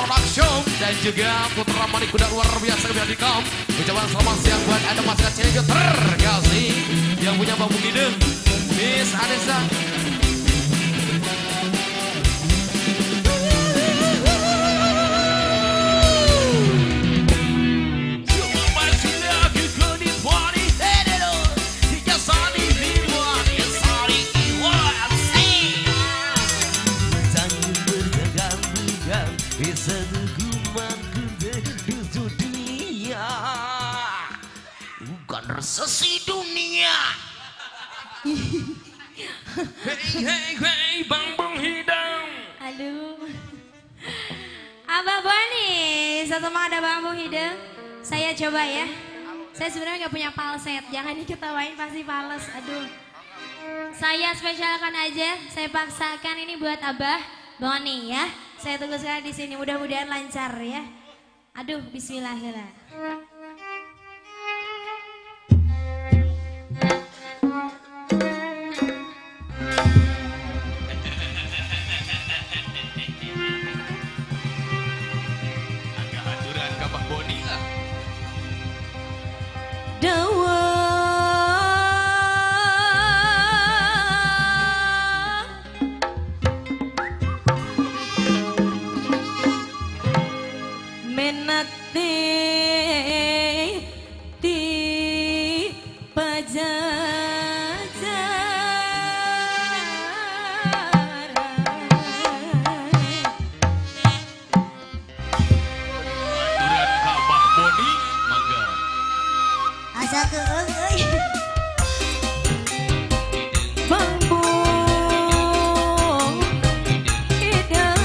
Production dan juga Putra Manik Kuda luar biasa kami. Ucapan selamat siang buat ada masyarakat Cianjur terkasih yang punya Bang Hideng, Miss Anessa. Resesi dunia. Hey hey hey Bang Bung Hideng. Aduh. Abah Boni, satu mau ada Bang Bung Hideng. Saya coba ya. Saya sebenarnya nggak punya falset, jangan diketawain pasti fals. Aduh. Saya spesialkan aja, saya paksakan ini buat Abah Boni ya. Saya tunggu sekali di sini, mudah-mudahan lancar ya. Aduh, bismillahirrahmanirrahim. Dawa menate di pajajaran. Aturan Kabah Boni mangga. Asa keung euy. Bang Bung Hideng.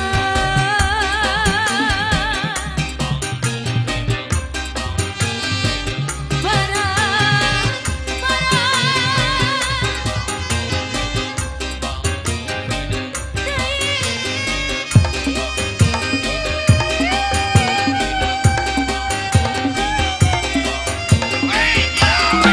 Barang barang Hey,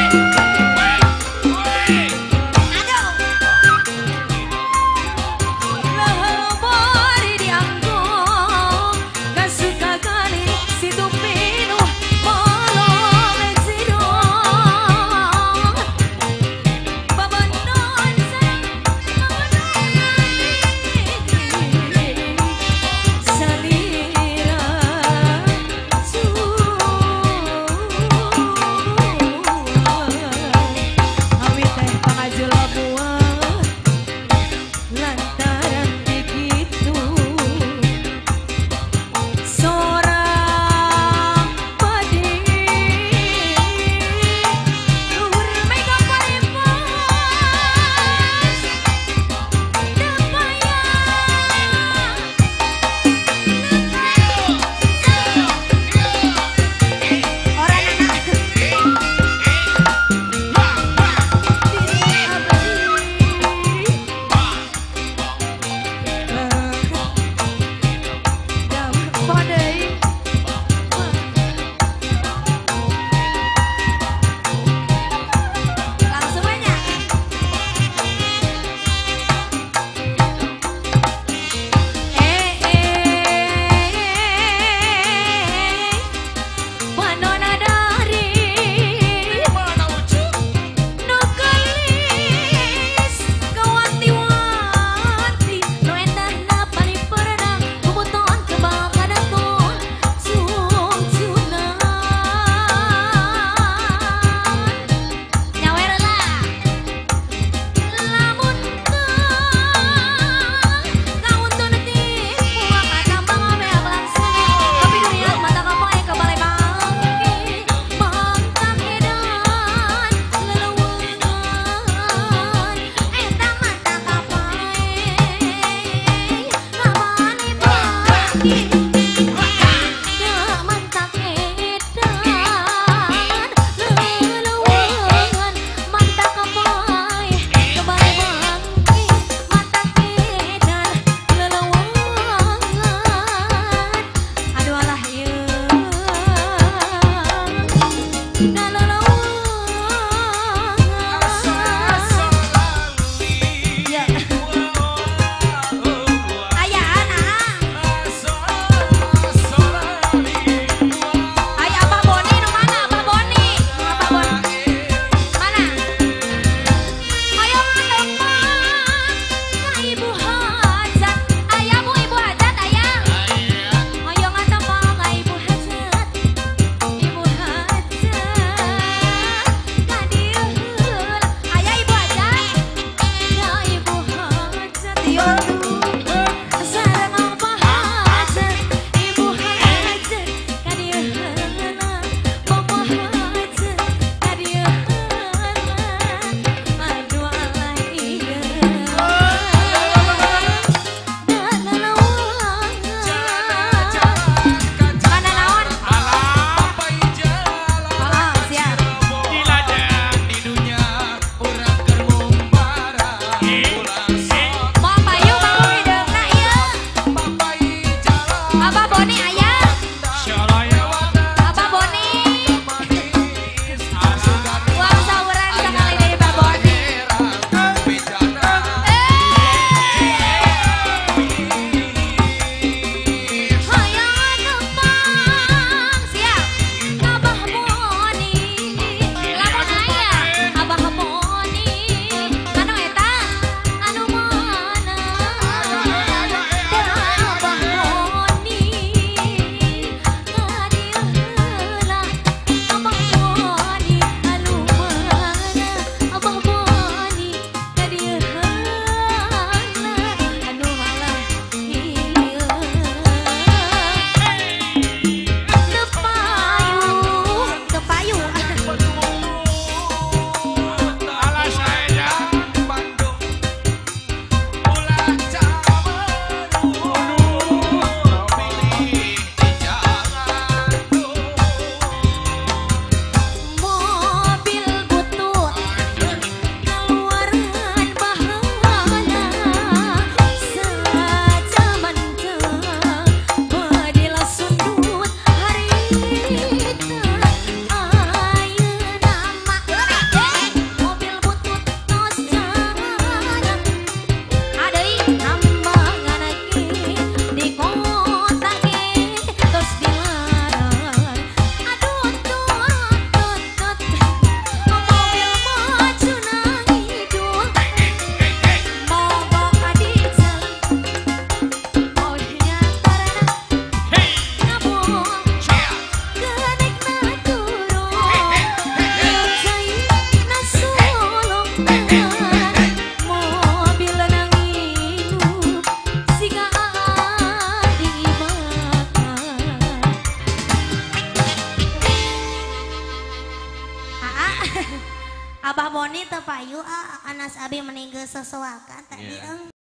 Boni ayah. Abah Boni. Uang sawuran sekali dari Pak Boni. Hayang nempang siap Abah Boni. Lamun aya Abah Boni. Anu eta anu mana? Abah Boni ngadieu heula. Abah Boni anu mana? Abah Boni ngadieu heula. Anu malah ieu. Teu payu, teu payu. Mobil butut keluaran bahana sajaman teu badila sundut harita ayeuna mah mobil butut tos jarang adeui nambangan ge di kota ge tos dilarang. Aduh tut tut tut mobil maju nangidul mogok di jalan mobilnya karena ngabung kenaikna turun caina sulungna mobil nanginu siga adi makan. Aa, Abah Boni teu payu ah, Anas abi meninggal sesuaka tadi. Iya. Eng.